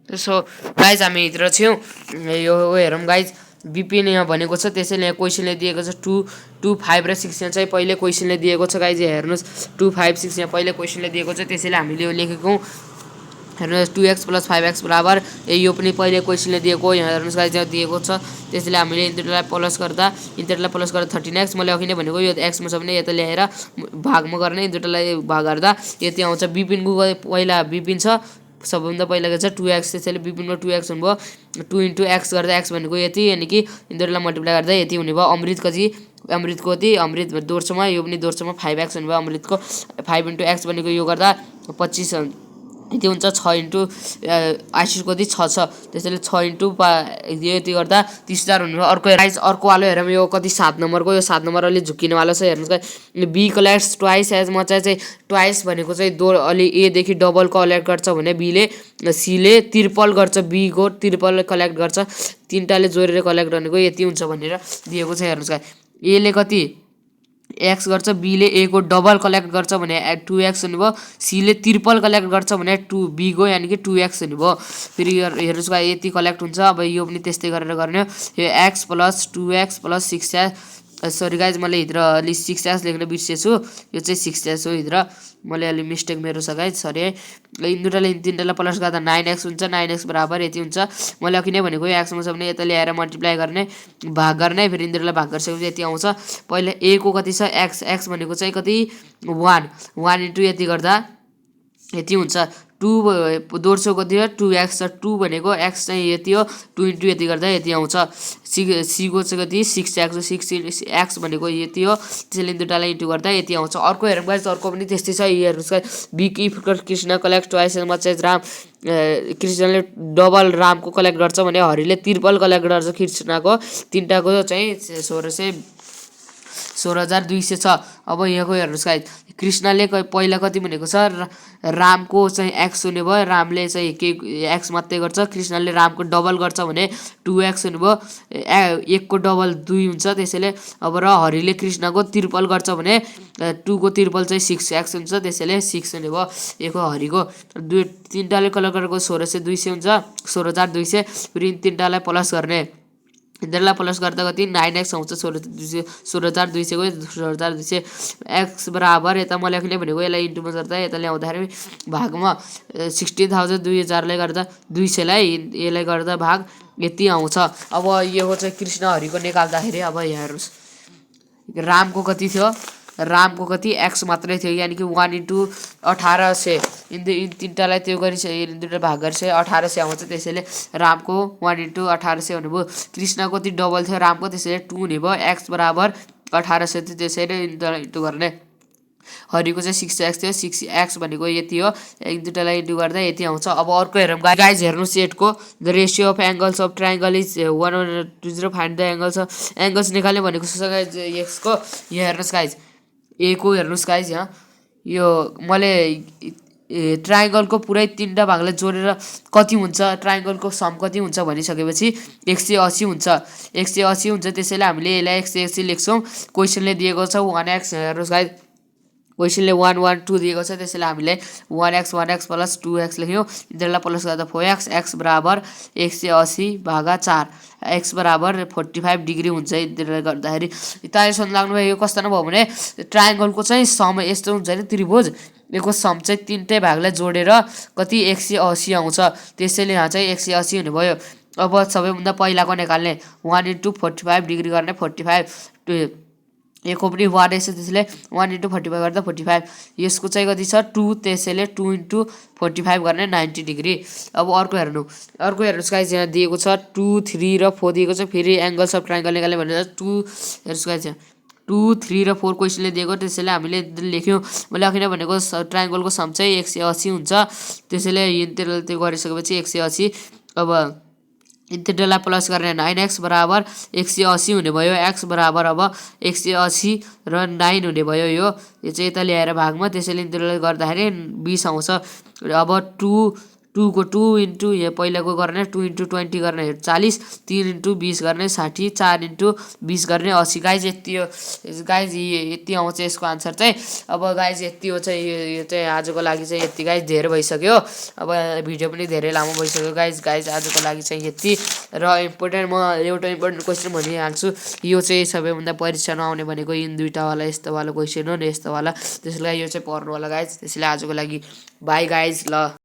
so guys हामी भित्र छौँ यो हेरौँ गाइज बिपिन यहाँ भनेको छ त्यसैले यहाँ क्वेसनले दिएको छ 2 2 5 र 6 यहाँ चाहिँ पहिले क्वेसनले दिएको छ गाइज हेर्नुहोस् 2 5 6 यहाँ पहिले क्वेसनले दिएको छ त्यसैले हामीले यो लेखेको हेर्नुहोस् 2x + 5x बराबर यो पनि पहिले क्वेसनले दिएको यहाँ हेर्नुहोस् गाइज यहाँ दिएको छ त्यसैले हामीले इन्टिग्रललाई प्लस गर्दा 13x मैले अघि नै भनेको यो एक्समा छ भने यता ल्याएर भागमा गर्ने इन्टिग्रललाई भाग गर्दा यति आउँछ बिपिनको पहिला बिपिन छ सबभन्दा पहिला के छ 2x त्यसैले बिपिनमा 2x हुनुभयो 2 * x गर्दा x भनेको यति यानि कि इन्टिग्रललाई मल्टिप्लाई गर्दा यति हुने भयो अमृतको कति अमृत दोर्सोमा यो पनि दोर्सोमा 5x हुने भयो अमृतको 5 * x भनेको यो गर्दा 25 यति हुन्छ 6 आशिषको कति 6 छ त्यसैले 6 यति गर्दा 30,000 हुने भयो अर्को वालो हेरौँ यो कति 7 नम्बरको यो 7 नम्बर अलि झुकिनेवालो छ हेर्नुहोस् B collects twice as much चाहिँ ट्वाइस भनेको चाहिँ अलि एदेखि डबल कलेक्ट गर्छ भने बीले सीले ट्रिपल गर्छ बीको ट्रिपल कलेक्ट गर्छ तिनटाले जोडेर कलेक्ट गर्नेको यति हुन्छ भनेर दिएको छ हेर्नुहोस् एले कति एक्स गर्छ बीले ए को डबल कलेक्ट गर्छ भने 2x हुने भयो सीले ट्रिपल कलेक्ट गर्छ भने 2 बी को यानि कि 2x हुने भयो फेरि हेर्नुहोस् यति कलेक्ट हुन्छ अब यो पनि त्यस्तै गरेर गर्ने यो x + 2x + 6x sorry guys मैले भित्र अलि 6x लेख्न बिर्सेछु यो चाहिँ 6x हो भित्र मैले अलि मिस्टेक मेरो छ गाइज सरी है तिनटालाई प्लस गर्दा 9x हुन्छ 9x बराबर यति हुन्छ मैले अघि नै भनेको यो एक्समा छ भने यता ल्याएर मल्टिप्लाई गर्ने भाग गर्ने फेरि इन्टिग्रललाई भाग गरिसकेपछि यति आउँछ पहिला ए को कति छ x भनेको चाहिँ कति 1 * यति गर्दा यति हुन्छ 2 दोर्सो कति हो 2x छ 2 भनेको x चाहिँ यति हो 2 * यति गर्दा यति आउँछ सी को चाहिँ कति 6x 6x भनेको यति हो त्यसैले दुईटालाई इन्टु गर्दा यति आउँछ अर्को हेरौँ गाइस अर्को पनि त्यस्तै छ हेर्नुहोस् big if Krishna collect twice as much as Ram कृष्णले डबल रामको कलेक्ट गर्छ भने हरिले ट्रिपल कलेक्ट गर्छ कृष्णको तिनटाको चाहिँ 16,200 छ अब यहाँको हेर्नुहोस् गाइस कृष्णले पहिला कति भनेको छ रामको चाहिँ x हुने भयो रामले चाहिँ के x मात्रै गर्छ कृष्णले रामको डबल गर्छ भने 2x हुने भयो 1 को डबल 2 हुन्छ त्यसैले अब र हरिले कृष्णको ट्रिपल गर्छ भने 2 को ट्रिपल चाहिँ 6x हुन्छ त्यसैले 6 हुने भयो यो हरिको तिनटाले कलर गरेको 16,200 हुन्छ 16,200 फेरि तिनटालाई प्लस गर्ने इन्टिग्रललाई प्लस गर्दा कति 9x आउँछ 16,200 को 16,200 x बराबर यता मैले अघि नै भनेको यसलाई इन्टुमा गर्दा यता ल्याउँदाखेरि भागमा 16,2000लाई गर्दा 200लाई यसलाई गर्दा भाग यति आउँछ अब यो चाहिँ कृष्ण हरिको निकाल्दाखेरि अब यहाँ हेर्नुहोस् रामको कति थियो रामको कति x मात्रै थियो यानि कि 1 * 1800 तिनटालाई त्यो दुईटा भाग गरिसके 1800 आउँछ त्यसैले रामको 1 * 1800 हुने भयो कृष्णको कति डबल थियो रामको त्यसैले 2 हुने भयो x बराबर 1800 थियो त्यसैले इन्टु गर्ने हरिको चाहिँ 6x थियो 6x भनेको यति हो दुईटालाई इन्टु गर्दा यति आउँछ अब अर्को हेरौँ गाइज हेर्नुहोस् 8 को the ratio of angles of triangle is 1/20 find the angles निकाल्ने भनेको छ गाइज यसको यहाँ हेर्नुहोस् गाइज ए को हेर्नुहोस् गाइज यहाँ यो मैले ट्रायङ्गलको पुरै तिनवटा भागलाई जोडेर कति हुन्छ ट्रायङ्गलको सम कति हुन्छ भनिसकेपछि 180 हुन्छ 180 हुन्छ त्यसैले हामीले यसलाई 180 लेख्छौँ क्वेसनले दिएको छ 1x हेर्नुहोस् गाइज क्वेसनले 1 1 2 दिएको छ त्यसैले हामीले 1x + 2x लेख्यौँ इन्टिग्रललाई प्लस गर्दा 4x x बराबर 180 भागा 4 x बराबर 45 डिग्री हुन्छ इन्टिग्रल गर्दाखेरि तारेसन लाग्नुभयो यो कस्तो नभयो भने ट्रायङ्गलको चाहिँ सम यस्तो हुन्छ नि त्रिभुज यसको सम चाहिँ तिनटै भागलाई जोडेर कति 180 आउँछ त्यसैले यहाँ चाहिँ 180 हुने भयो अब सबैभन्दा पहिलाको निकाल्ने 1 * 45 डिग्री गर्ने 45 यसको पनि 1 रहेछ त्यसैले 1 * 45 गर्दा 45 यसको चाहिँ कति छ 2 त्यसैले 2 * 45 गर्ने 90 डिग्री अब अर्को हेर्नुहोस् गाइज यहाँ दिएको छ 2 3 र 4 दिएको छ फेरि एङ्गल्स अफ ट्रायङ्गल निकाल्ने भनेर 2 हेर्नुहोस् गाइज यहाँ 2 3 र 4 क्वेसनले दिएको त्यसैले हामीले लेख्यौँ मैले अघि नै भनेको ट्रायङ्गलको सम चाहिँ 180 हुन्छ त्यसैले इन्टिग्रल त्यो गरिसकेपछि 180 अब इन्टिग्रललाई प्लस गर्ने 9x बराबर 180 हुने भयो x बराबर अब 180 र 9 हुने भयो यो चाहिँ यता ल्याएर भागमा त्यसैले इन्टिग्रल गर्दाखेरि 20 आउँछ अब 2 2 को 2 इन्टु यहाँ पहिलाको गर्ने 2 इन्टु 20 गर्ने 40 3 इन्टु 20 गर्ने 60 4 इन्टु 20 गर्ने 80 गाइज यति हो गाइज यति आउँछ यसको आन्सर चाहिँ अब गाइज यति हो चाहिँ यो चाहिँ आजको लागि चाहिँ यति गाइज धेरै भइसक्यो अब भिडियो पनि धेरै लामो भइसक्यो गाइज आजको लागि चाहिँ यति र इम्पोर्टेन्ट म एउटा इम्पोर्टेन्ट क्वेसन भनिहाल्छु यो चाहिँ सबैभन्दा परीक्षामा आउने भनेको यिन दुईवटावाला यस्तोवाला क्वेसन हो नि यस्तोवाला त्यसलाई यो चाहिँ पढ्नु होला गाइज त्यसैले आजको लागि बाई गाइज ल